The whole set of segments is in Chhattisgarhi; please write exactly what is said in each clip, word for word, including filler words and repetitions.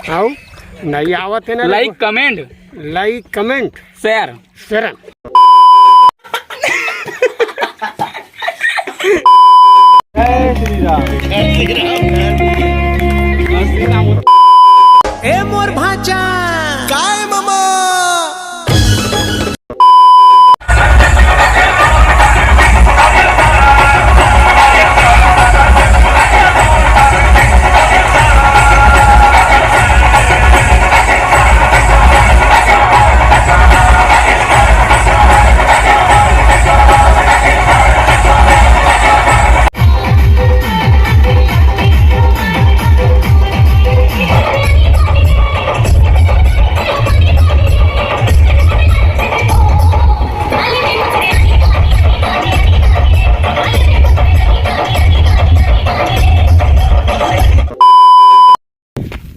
आओ, नहीं आवत है ना, like, comment, like, comment, share, share। जय श्री राम। ए मोर भांचा। काय मामा?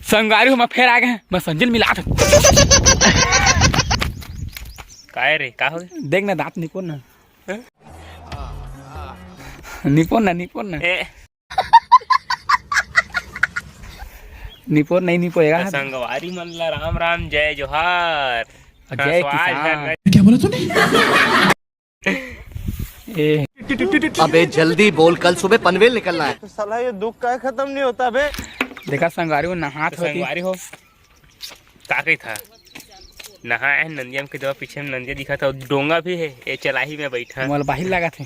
संगवारी हो, मैं फेर आ गे हंव, मैं संजय ल मिलात हंव। काय रे, का हो गे? देख ना, दांत निपोर ना। हैं? निपोर ना, निपोर ना। ए। निपोर नहीं निपोएगा। त संगवारी मन ला राम राम, जय जोहार। जय हाँ, तो आज किसान। क्या बोला तूने? ए। अबे जल्दी बोल, कल सुबह पनवेल निकलना है। तो साला ये दुख का खत्म नहीं होता बे। देखा संगवारी हो, नहात तो होती। संगवारी हो, का कही था? नहाए हे नंदिया म के दवा, पीछे में नंदिया दिखत हे, डोंगा भी हे, ए चलाही में बैठा। मोला बाहिर लागत हे।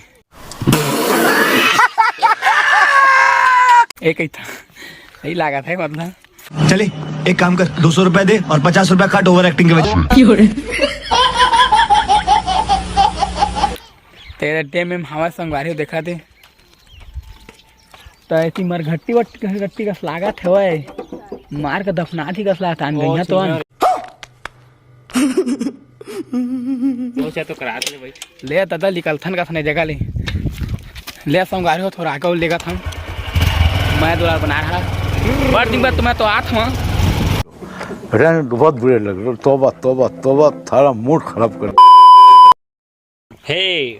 ए कही था, सही लागत हे मतलब। चले, एक काम कर, दो सौ रुपया दे और पचास रुपया काट ओवर एक्टिंग के वजह से। तेरे टेम में हवा संगवारी हो देखा थे। त ऐसी मरघट्टी वट्टी कस लागत हवय, मार के दफना थी कस लागत आन गइया तो आन। सोचा तो करात ले भाई। ले दादा निकलथन कस ने जगह ले। ले संगवारी हो थोड़ा आगे लेगत हन। मैं दुलार बना रहा। बड़ दिन बाद तुम्हें तो आत हूँ। रहने दो, बहुत बुरे लग रहे। तौबा, तौबा, तौबा, थारा मूड खराब कर। हे,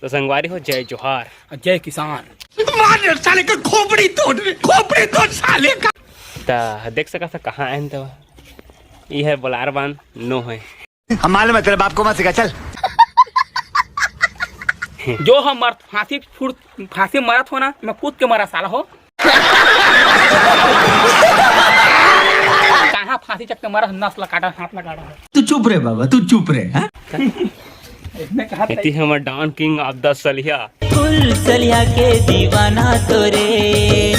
तो संगवारी हो, जय जोहार। जय किसान। मार साले का खोपड़ी तोड़, खोपड़ी तोड़ साले का। त देख सकत ह कहाँ आयन त, ई है बोलार बांध नो है। हम मालूम है तेरे बाप को मत सिखा, चल। जो हम मर, फांसी फुर, फांसी मरत हो ना, मैं कूद के मरा साला हो। कहाँ फांसी चक के मरा, नस ला काटा, हाथ ला काटा। तू चुप रे बाबा, तू चुप रे, हाँ? एती हमर डॉन किंग ऑफ द सलिया। फुल सलिया के दीवाना तोरे।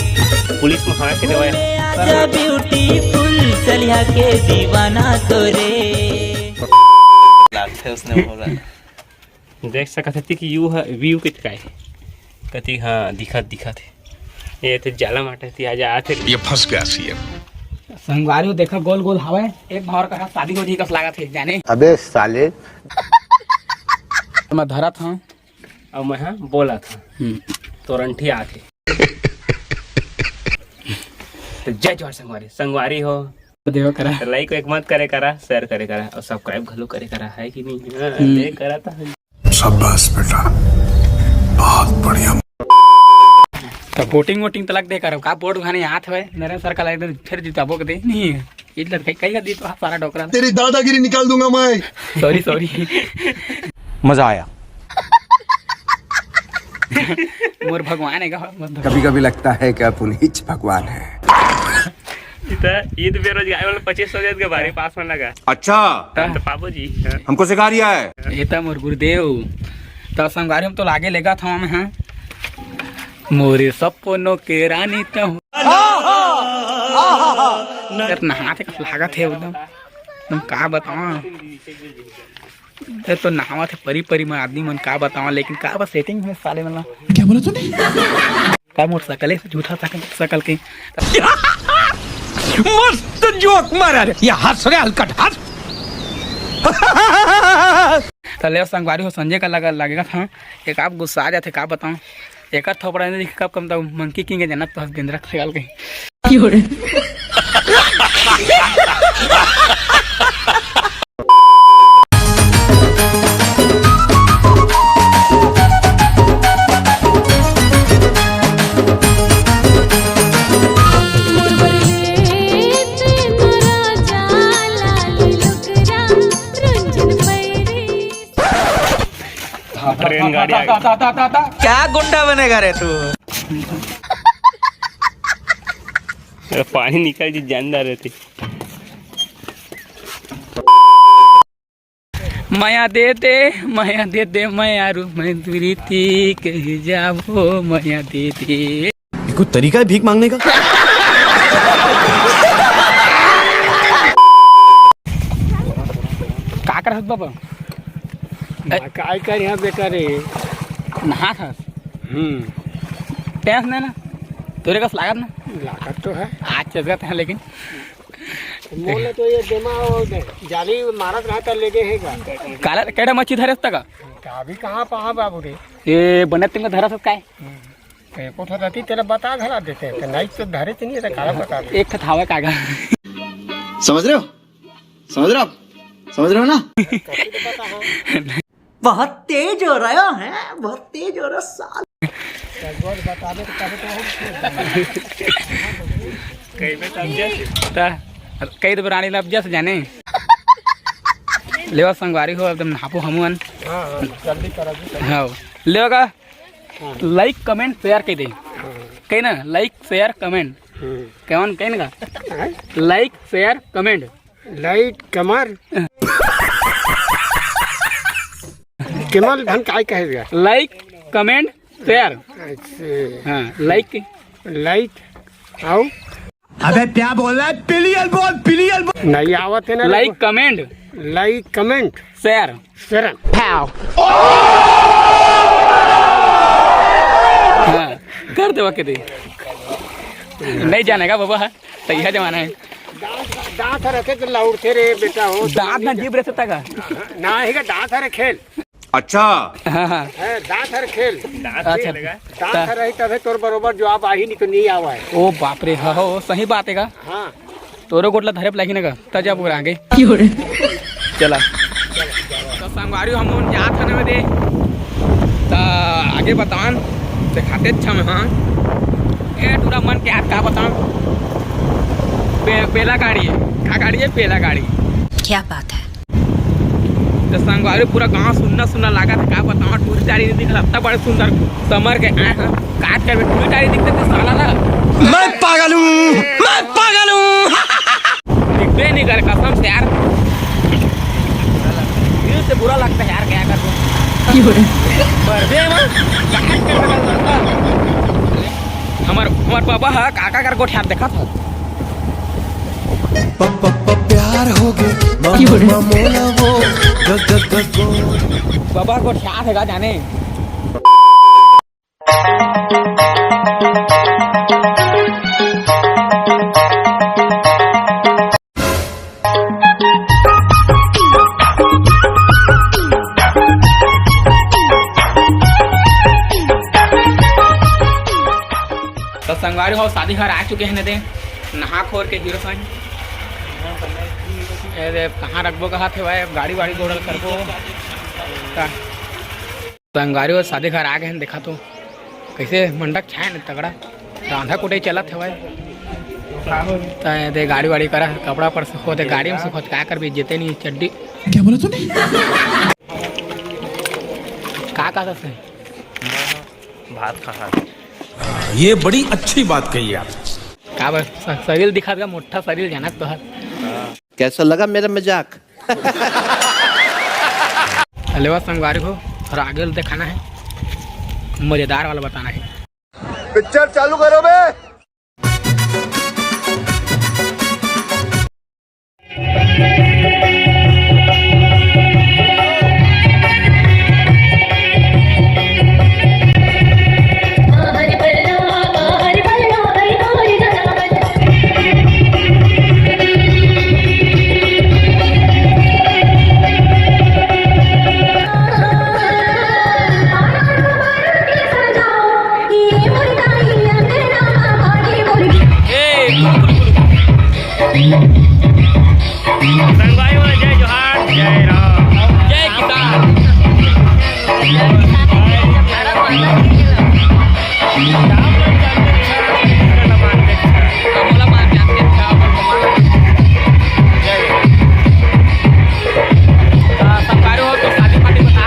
पुलिस में हवा के देवाय। आजा ब्यूटीफुल सलिया के दीवाना तोरे। लागथे उसने बोला। देख सकत हती कि यू ह, व्यू के काय। कति, हाँ, दिखत, दिखत हे। ये तो जाला माटा ती आजा आथे। ये फंस गया सीएम। संगवारी हो देखा गोल गोल हवय। एक भावर का शादी हो जी कस लागत हे जाने। अबे साले। मैं धरत हूँ। अउ मैं हा बोलत हूँ। हम्म। तोरंठी आथे। तो जय जोहार संगवारी, संगवारी हो। देवा करा। तो like वेक मत करे करा, share करे करा अउ subscribe घलो करे करा, है कि नहीं? हाँ, हम्म। ले करा था। शाबाश बेटा, बहुत बढ़िया। तो voting voting तलक दे करब का? वोट उठाने हाथ हवे, नरेंद्र सर का लगदे फिर जिताबो के दे। नहीं, इधर कहीं, कहीं का दी तो सारा डोकरा। तेरी दादागिरी निकाल दूंगा मैं। Sorry, sorry। मजा आया। मोर भगवान है का? मतलब कभी कभी लगता है कि आप उन्हीं भगवान है। इधर ईद बेरोजगारी वाला पच्चीस सौ के बारे पास में लगा। अच्छा। हाँ, तो पापू जी, हाँ। हमको सिखा रिया है। ये तो मोर गुरुदेव। तो संगवारी हम तो लागे लेगा था हम, हाँ। मोरे सपनों के रानी तो हूँ। यार, नहाते का लागत है एकदम। तुम का बताओ? ये तो नहावत हे परी परी मन, आदमी मन का बतावं, लेकिन का बस सेटिंग हे साले मन ला। क्या बोला तूने? का मोर सकल हे झूठा सकल, सकल के। मस्त जोक मारा रे, ये हंस रे हलकट हंस। त ले संगवारी हो संजय का लगा, लगेगा था, एक आप गुस्सा आ जाथे, का बतावं। एकर थोपड़ा नहीं दिखे, कब कम तक मंकी किंग के जनत तो हस गेंदरा खयाल के। ट्रेन गाड़ी आ गई। क्या गुंडा बनेगा रे तू? अरे पानी निकल जी, जानदार रहती। मया दे दे, मया दे दे, मया रू मैं दूरी थी कहीं जाबो, मया दे दे। ये कोई तरीका है भीख मांगने का? का करत बाबा? काय कर यहाँ बेटा रे? नहात हस? हम्म। टेंस नहीं ना? तोरे कस लागत ना? लागत तो है। आज चसगत है लेकिन। मोला तो ये देमा और जाली मारत रहा था, लेगे है का? काला केड़ा मच्छी धरे तक? अभी कहाँ पहा बाबू रे? ये बनत तिंग धरत हस काय? एको ठो रहती तेला बता घला देते, तो नहीं तो धरे तो नहीं रहता, काला बता दे। एक ठो थावे कागा। समझ रहे हो? समझ रहे हो आप? समझ रहे हो ना? बहुत तेज हो रहा है, बहुत तेज हो रहा साल। बता दे तो तब तो हम ता, कई तो रानी लब जस जाने। लेवा संगवारी हो, एकदम नहापो हमन। हाँ, हाँ, जल्दी करा जी। हाँ, लेवा का? हाँ। Like, comment, share कह दे। हाँ। कही ना, like, share, comment। हम्म। कौन कही ना? हाँ? Like, share, comment। लाइट कमर। कमल धन काय कहे गया? Like, comment, share। अच्छा। हाँ, like। लाइट आओ। अबे क्या बोल रहा है? पिलियल बोल, पिलियल बोल। नहीं आवत है ना। Like, comment। Like, comment। Share। शरण। हाँ, कर देवा के दे। नहीं जाने का बाबा, है तो यह जमाना है। दांत, दांत रखे तो लौड़ते रे बेटा हो। दांत ना जीभ रहे तक। ना है का दांत रे खेल। अच्छा। हाँ, हाँ। है, दांत हर खेल। अच्छा। दांत हर रही तबे तोर बरोबर जवाब आही, नहीं तो नहीं आवा है। ओ बाप रे, हाँ, हो, सही बात है का? हाँ। तोरो गोटला धरे लागी ना का, तजा पूरा आगे। चला। तो संगवारी हम लोग जात हन दे। तो आगे बतान, दिखाते अच्छा में, हाँ। ए, टूरा मन के हाथ का बतान? बे-, बेला गाड़ी है। का गाड़ी है? बेला गाड़ी। क्या बात है? तो संगवारी पूरा गांव सुन्ना सुन्ना लागत है, का बताओ, टूरी टारी नहीं दिखला, इतना बड़े सुंदर समर के आए हैं, काट कर भी टूरी टारी दिखते थे साला ना। मैं पागल हूँ, मैं पागल हूँ। दिखते नहीं कर कसम से यार, दिल से बुरा लगता है यार, क्या कर दूँ? क्यों रे? पर बे, मैं काट कर भी नहीं लगता। हमार, हमार बाबा हा काका कर गोठियात देखा था। प-, प-, प-, प्यार हो गए, म-, क्यों रे? म-, मोला वो, दस, दस, दस, दो। बाबा गोठियात है का जाने। तो संगवारी हो, शादी घर आ चुके हैं न दे, नहा खोर के हीरो साईं। ए दे, कहाँ रखबो कहा थे भाई, गाड़ी वाड़ी घोड़ल करबो का? संगवारी हो, शादी घर आ गए हैं, देखा तो कैसे मंडप छाए न तगड़ा, रांधा कुटई चलत हे भाई। त ए दे गाड़ी वाड़ी करा, कपड़ा पर सुखो दे, गाड़ी में सुखो, का कर भी जेते नहीं चड्डी। क्या बोला तूने? का का से? भात खा। ये बड़ी अच्छी बात कही आप। का बस स-, शरीर दिखा देगा, मोटा शरीर जाना तो है। कैसा लगा मेरा मजाक? लेवा संगवारी हो, और आगे दिखाना है, मजेदार वाला बताना है। पिक्चर चालू करो बे। संगवारी हो, जय जोहार, जय राम, जय किसान। संगवारी हो, तो शादी पार्टी बता।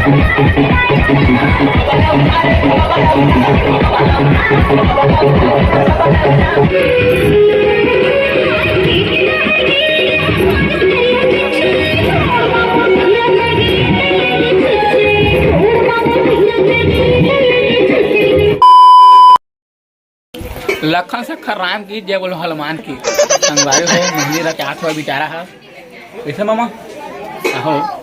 लखन सक्खर राम की जय, बोलो हनुमान की। संगवारी हो, मेहंदी रचात हुआ बेचारा है। कैसे मामा? आहो। हाँ,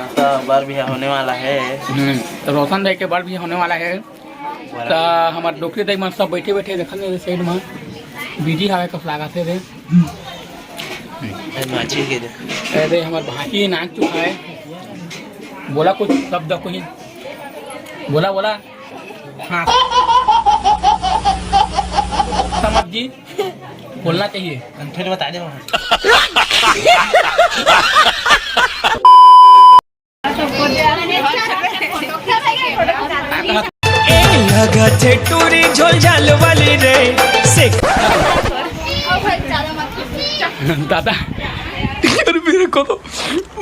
तो बर बिहा होने वाला है। हम्म, तो रोशन दाई के बर बिहा होने वाला है। तो हमारे डोकरी दाई मन सब बैठे बैठे देखत नहीं साइड में बिजी हवे, कस लागत है रे। अरे माची के दे। अरे हमारे भांची नाक चुका है। बोला कुछ शब्द कोई। बोला, बोला। हाँ। समझ जी, बोलना चाहिए। हम फिर बता दे वहाँ। ए लगा छे टूरी झोल झाल वाली रे। से दादा, यार, मेरे को तो,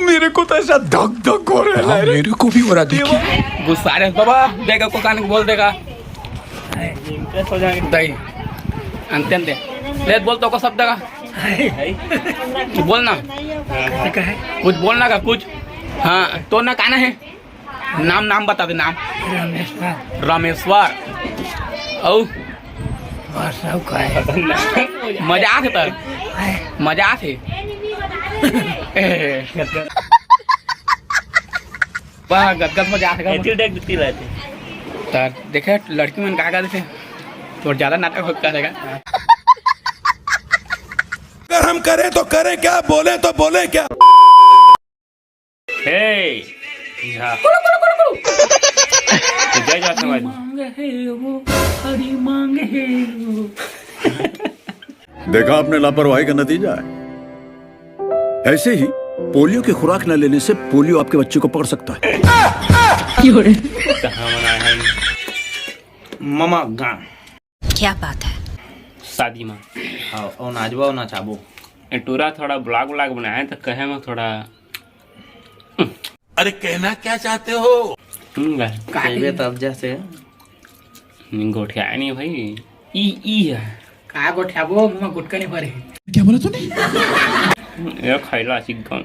मेरे को तो ऐसा धक धक हो रहा है। हाँ, मेरे को भी हो रहा, देखिए। गुस्सा रे बाबा, देगा को कान बोल देगा। दही। अंते अंते। ले, बोल तो को शब्द का। कुछ बोलना। कुछ बोलना का कुछ। हाँ, तो ना काना है। नाम, नाम बता दे, नाम। रामेश्वर। रामेश्वर। औ? और सब का है। मजा आथे त? मजा आथे। वाह, गदगद मजा आथे का? एथी देख दिखती रहती। त देखे, लड़की मन का का देथे? तोर ज्यादा नाटक होत का रहेगा? अगर हम करें तो करें क्या, बोले तो बोले क्या? हे, झा। जय जवान समाज। मांग है वो, हरी मांग है वो। देखा आपने लापरवाही का नतीजा है। ऐसे ही पोलियो की खुराक न लेने से पोलियो आपके बच्चे को पकड़ सकता है। कहाँ मनाए हैं? ममा गाँव। क्या बात है? शादी में। हाँ, और नाचबो, और नचाबो। ए, टूरा थोड़ा ब्लॉग व्लॉग बनाए तो कहे में थोड़ा। अरे, कहना क्या चाहते हो? हम्म, बस। कहिबे तब जैसे। नहीं, गोठिया नहीं भाई। ई, ई है। का गोठियाबो, मुंह में गुटका नहीं भरे। क्या बोला तूने? ये खैला चिकन।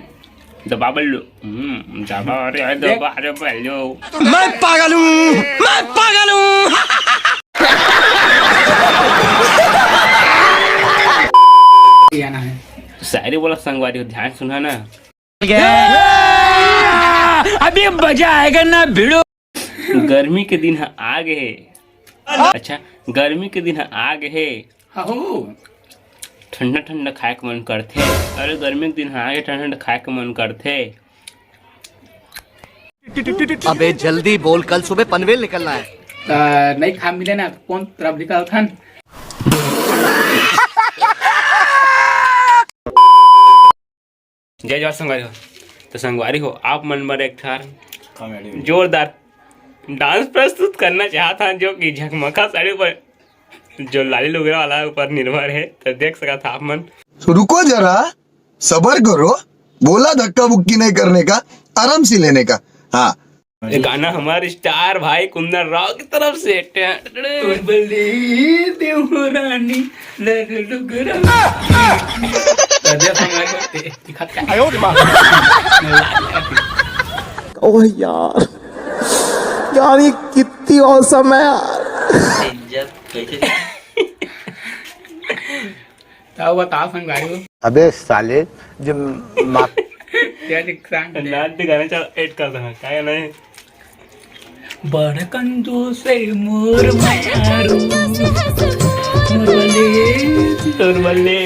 दबा बल्लू। हम्म, दबा, अरे, देख। दबा, अरे, बल्लू। मैं पागल हूँ, मैं पागल हूँ। ये आना है। शायरी बोला संगवारी हो, ध्यान सुना ना। अभी मजा आएगा ना भिड़ो। गर्मी के दिन ह आ गे हे। अच्छा, गर्मी के दिन ह आ गे हे। हहू। ठंडा ठंडा खाए के मन करथे। अरे, गर्मी के दिन ह आ गे, ठंडा ठंडा खाए के मन करथे। अबे जल्दी बोल, कल सुबह पनवेल निकलना है। त नहीं खा मिले ना, कौन तरफ निकल थन? जय जोहार संगवारी हो। तो संगवारी हो, आप मन बर एक ठार comedy जोरदार डांस प्रस्तुत करना चाहत हन, जो कि झकमका साड़ी ऊपर जो लाली लुगरा वाला ऊपर निर्भर है। तो देख सकत हा आप मन। तो रुको जरा, सबर करो, बोला धक्का बुक्की नहीं करने का, आराम से लेने का। हाँ। ये गाना हमारे स्टार भाई कुंदन राव की तरफ से। तोर बल्ले देवरानी, लर लुगरा। अजय संगवारी हो, ए, दिखा क्या? आयो रे माँ। ओह यार, यार ये कितनी औसम है यार। इज्जत कैसे? तब बताओ संगवारी हो। अबे साले, जो माँ क्या दिख रहा है? नाच दिखाना, चल, ऐड कर देना, क्या है नहीं? बड़ कंजूस है मोर मारू। मोर बल्ले, तोर बल्ले,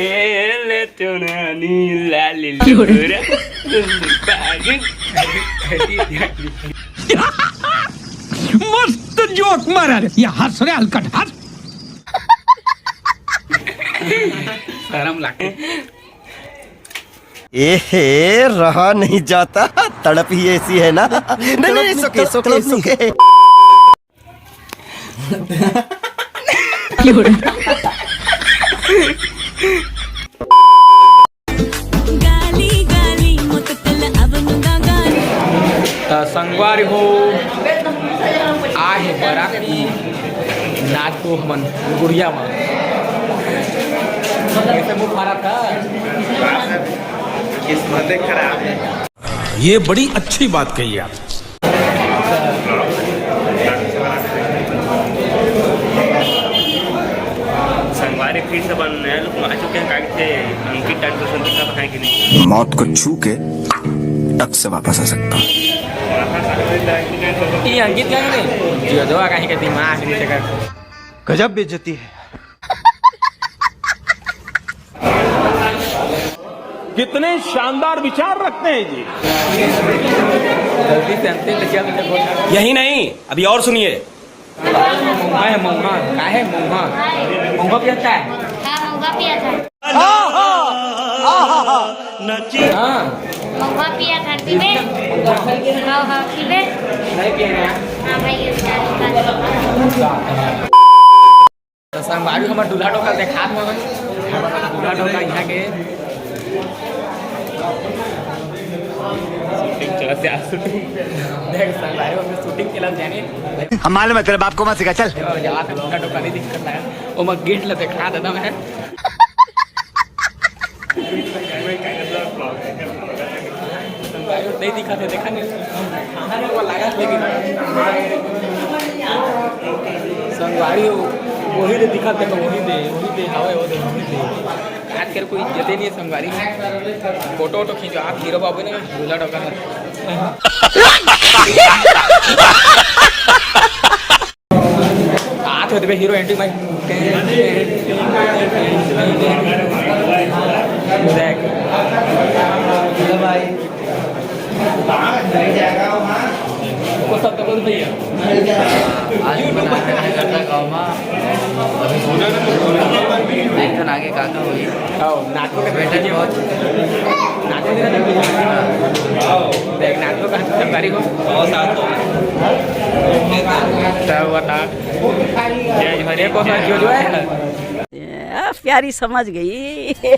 ले चुनानी लाली लुगरा। मस्त जोक मारा रे, ये हंस रे हलकट हंस। शर्म लागे। एहे, रहा नहीं जाता, तड़प ही ऐसी है ना। नहीं, नहीं, नहीं, सुके, सुके, सुके। गाली गाली मुतकल अवन दा गाली। त संगवारी हो, आहे बराती नाचो हमन गुड़िया मा। कैसे मुंह फारा था? किस्मत खराब है। ये बड़ी अच्छी बात कही आप। संगवारी फिर से अपन नया लुक में आ चुके हैं, काहे कि अंकित डॉक्टर संदीप का बताएं कि नहीं। मौत को छू के टक से वापस आ सकता हूँ। ये अंकित का नहीं, जो जो कहीं के दिमाग नहीं चक्कर। गजब बेइज्जती है। कितने शानदार विचार रखते हैं जी। गलती से अंतिम में क्या तुमने बोला? यही नहीं, अभी और सुनिए। मौका है, मौका। का है मौका? मौका भी अच्छा है। हाँ, मौका भी अच्छा है। हाँ। मौका पिया था, पीबे? हाँ, हाँ, पीबे? नहीं पिए हैं। हाँ भाई, इसका, इसका। तो संगवारी हमर दूल्हा डोका देखात हवे। दूल्हा डोका यहाँ के। शूटिंग चलत हे, आज शूटिंग। देख संगवारी, हमने शूटिंग चलत जाने। हम मालूम है, तेरे बाप को मत सिखा, चल। जवाब दूल्हा डोका नहीं दिखत है, वो मैं गेट ला देखा देता मैं। नहीं दिखा थे, देखा नहीं। वो लगा लेकिन संगवारी हो, वही दे दिखा थे, वही दे, वही दे, हवे, वो दे, वही दे। आजकल कोई इज्जत ही नहीं है संगवारी। फोटो वोटो खींचो आप, हीरो बाबू ने दूल्हा डोका है। आत होते बे हीरो एंट्री माई। देख। वो सब तो बोल भैया। आज बना है कार्यकर्ता गाँव में। अभी एक ठन आगे काका होई। आओ, नाटक का बेटा जी बहुत। नाटक का बेटा जी। देख, नाटक का संगवारी हो। बहुत साथ हो। तब बता। ये हमारे को जो जो है। आ, प्यारी समझ गई। अभी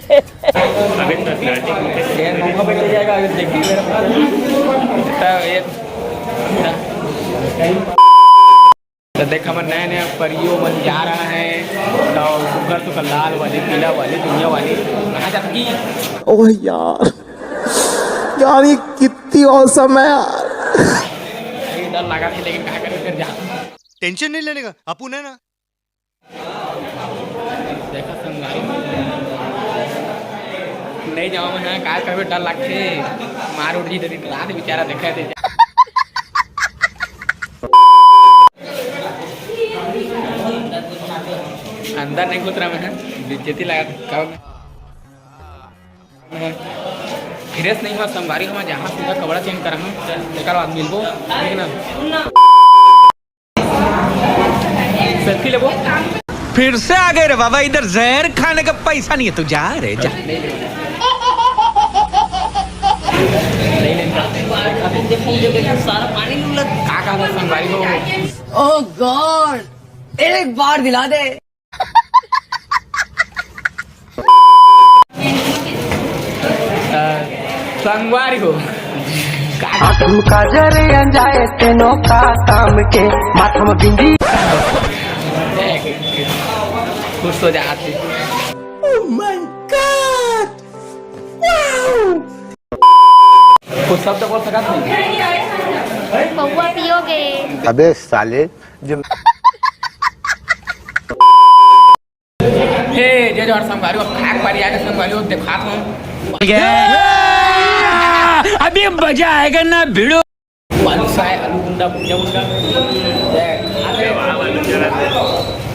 तो नाटक ये मौका पे चल जाएगा, अभी देखिए मेरा। तब ये तो देख, हमर नया नया परियो मन जा रहा है, तो सुग्घर सुग्घर लाल वाली, पीला वाली, दुनिया वाली, कहाँ जाती? ओह यार, यार, ये कितनी औसम है यार। अरे, डर लगा था, लेकिन कहाँ करे फिर जा। टेंशन नहीं लेने का, अपन है ना। देखा संगवारी, नहीं जाओ मैं, हाँ, काय करबे, डर लगथे, मार उठ जी, रात बेचारा देखा दे। अंदर नहीं घुस रहा मैं, बेइज्जती लगा था। फ्रेश नहीं हुआ संगवारी, हम जहाँ सीधा कपड़ा चेंज करा हूँ, तेकर बाद मिलबो, ठीक ना? सेल्फी लेबो। फिर से आ गए रे बाबा, इधर जहर खाने का पैसा नहीं है, तू जा रे, जा। का कहना संगवारी हो? ओह गॉड, एक बार दिला दे। संगवारी हो। आठम काजर अंजाए तेनो का काम के माथम बिंदी। खुश हो जाती। Oh my God! Wow! कुछ शब्द बोल सकत नहीं। पौवा पियोगे? अबे साले, जो हे, जय जोहार संगवारी हो, खाक पारी आगे संगवारी हो, देखात हूँ। अभी मजा आएगा ना भिड़ो। आलू फ्राई, आलू गुंडा, भुंजा गुंडा।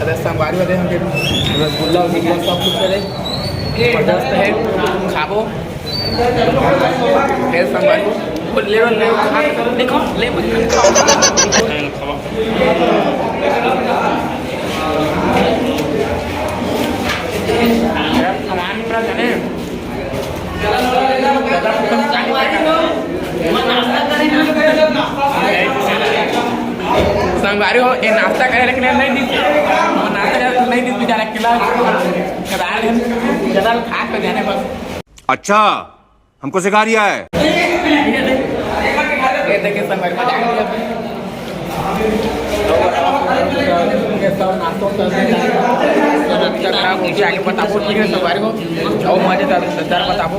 अरे संगवारी वाले हम रसगुल्ला, रसगुल्ला सब कुछ करे। जबरदस्त है, खाबो। हे संगवारी, वो लेवल, लेवल, खा के सब देखो, लेवल, खाओ। सामान पूरा जने। संगवारी हो, ये नाश्ता करे लेकिन नहीं दी। वो नाश्ता करे तो नहीं दी, बेचारा किला। कदाल, कदाल खा के जाने बस। अच्छा, हमको सिखा रिया है। के संगवारी हो जाएंगे। तो नाश्ता उस्ता करके आके बताबो, ठीक है संगवारी हो। और मजेदार, मजेदार बताबो।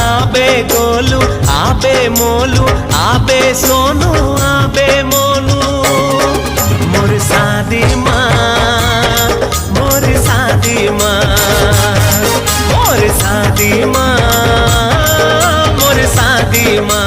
आबे गोलू, आबे मोलू, आबे सोनू, आबे मोनू। मोर शादी मा, मोर शादी मा, मोर शादी मा, मोर शादी मा।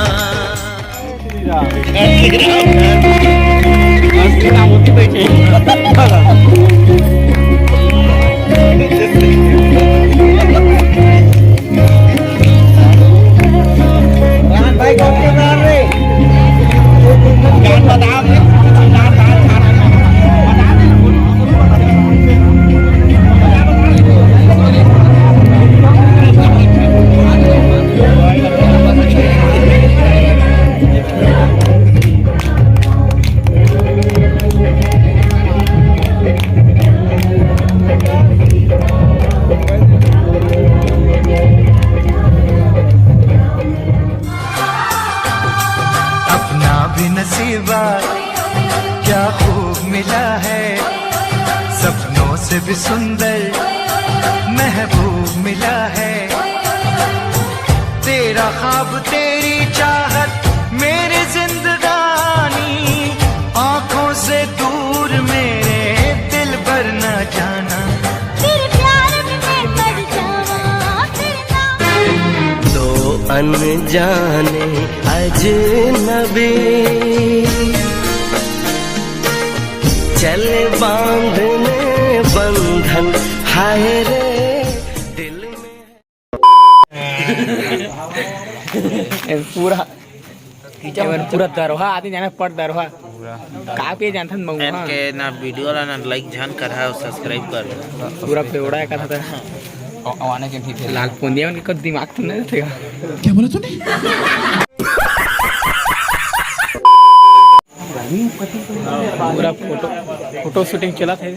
अपना भी नसीबा क्या खूब मिला है, सपनों से भी सुंदर महबूब मिला है। तेरा ख्वाब, तेरी चाहत, मेरी जिंदगानी, आंखों से दूर मेरे दिलबर ना जाना। तेरे प्यार में मैं पड़ जावा, तेरे नाम। दो अनजाने अजनबी, चले बांधने बंधन, हाय रे दिल में। ए, पूरा, ए, पूरा दरवा आदमी जाने पट दरवा। पूरा। का पे जानथन मऊहा? एन के ना वीडियो ला ना लाइक झन करहा, सब्सक्राइब कर। पूरा पेवड़ा का था। अ-, आने के भी थे। लाल पुंदिया मन के कुछ दिमाग तो नहीं थे। क्या बोला तूने? पूरा फोटो, फोटो शूटिंग चलत हे।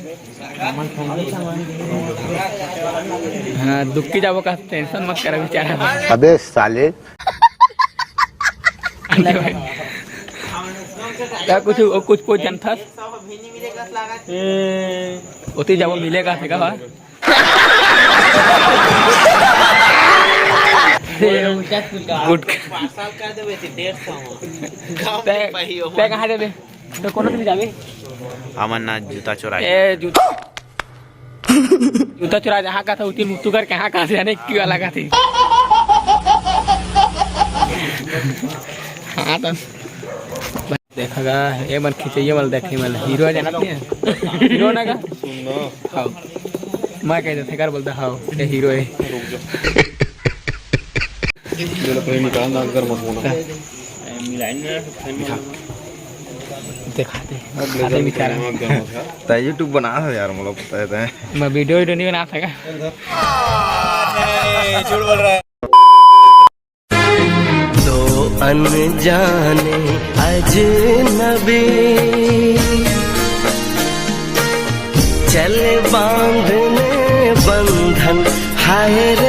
हाँ, दुखी जाबो का टेंशन मत करा बेचारा। अबे साले। क्या कुछ, कुछ, कुछ जनता? ओती जाबो मिलेगा थे का? गुटखा। तै, तै कहाँ जाबे? तो कोनो दिन जाबे? हमन ना जूता चोराए। ए, जूता, जूता चोरा जहाँ का था, उती मुत्तू कर कहाँ का से जाने क्यों अलग आती। हाँ, तो देखा गा, ए मन खिंचइया मन देखे मन हीरो जानत नहीं है? हीरो ना का? सुन ना। हाँ। मैं कह देते कर बोलता हाँ, ये हीरो है। रुक जा। ये लो, पहले निकाल ना, अगर मत होना। दिखा दे, अब दिखा दे बेचारा। तै YouTube बना है यार, मतलब, पता है तै। मैं वीडियो, वीडियो नहीं बना सका। नहीं, झूठ बोल रहा है। दो अनजाने अजनबी, चले बांधने हे